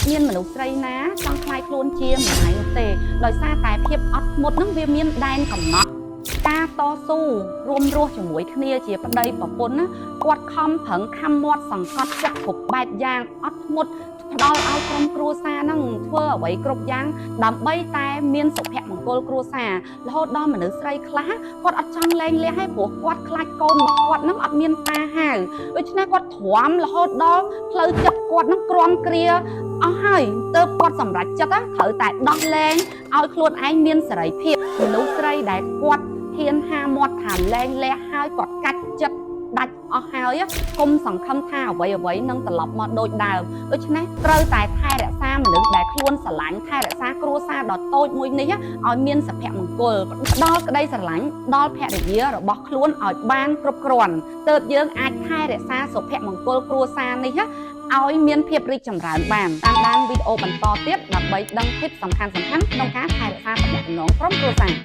មានមនុស្សស្រីណាចង់ក្លាយខ្លួនជាម្ដាយនោះទេដោយសារតែភាពអត់ធ្មត់ហ្នឹងវាមានដែនកំណត់ការតស៊ូរួមរស់ជាមួយគ្នាជាប្តីប្រពន្ធណាគាត់ខំប្រឹងខំមាត់សង្កត់ចិត្តគ្រប់បែបយ៉ាងអត់ធ្មត់ផ្ដល់ឲ្យក្រុមគ្រួសារហ្នឹងធ្វើអ្វីគ្រប់យ៉ាងដើម្បីតែមានសុភមង្គលគ្រួសាររហូតដល់មនុស្សស្រីខ្លះគាត់អត់ចង់លែងលះទេព្រោះគាត់ខ្លាចកូនរបស់គាត់ហ្នឹងអត់មានតាហៅដូច្នេះគាត់ទ្រាំរហូតដល់ផ្លូវចិត្តគាត់ហ្នឹងក្រាំគ្រាអស់ហើយទើបគាត់សម្រេចចិត្តណាត្រូវតែដោះលែងឲ្យខ្លួនឯងមានសេរីភាពមនុស្សស្រីដែលគាត់ហ៊ានហាមាត់ថាលែងលះហើយគាត់កាច់ចិត្តដាច់អស់ហើយគុំសង្ឃឹមថាអ្វីអ្វីនឹងត្រឡប់មកដូចដើមដូច្នេះត្រូវតែថែរក្សាមនុស្សដែលខ្លួនស្រឡាញ់ថែរក្សាគ្រួសារដ៏តូចមួយនេះឲ្យមានសុភមង្គលផ្ដល់ក្តីស្រឡាញ់ដល់ភរិយារបស់ខ្លួនឲ្យបានគ្រប់គ្រាន់ទើបយើងអាចថែរក្សាសុភមង្គលគ្រួសារនេះឲ្យមានភាពរីកចម្រើនបានតាមដានវីដេអូបន្តទៀតដើម្បីដឹងធីបសំខាន់ៗក្នុងការថែរក្សាទំនាក់ទំនងក្រុមគ្រួសារ។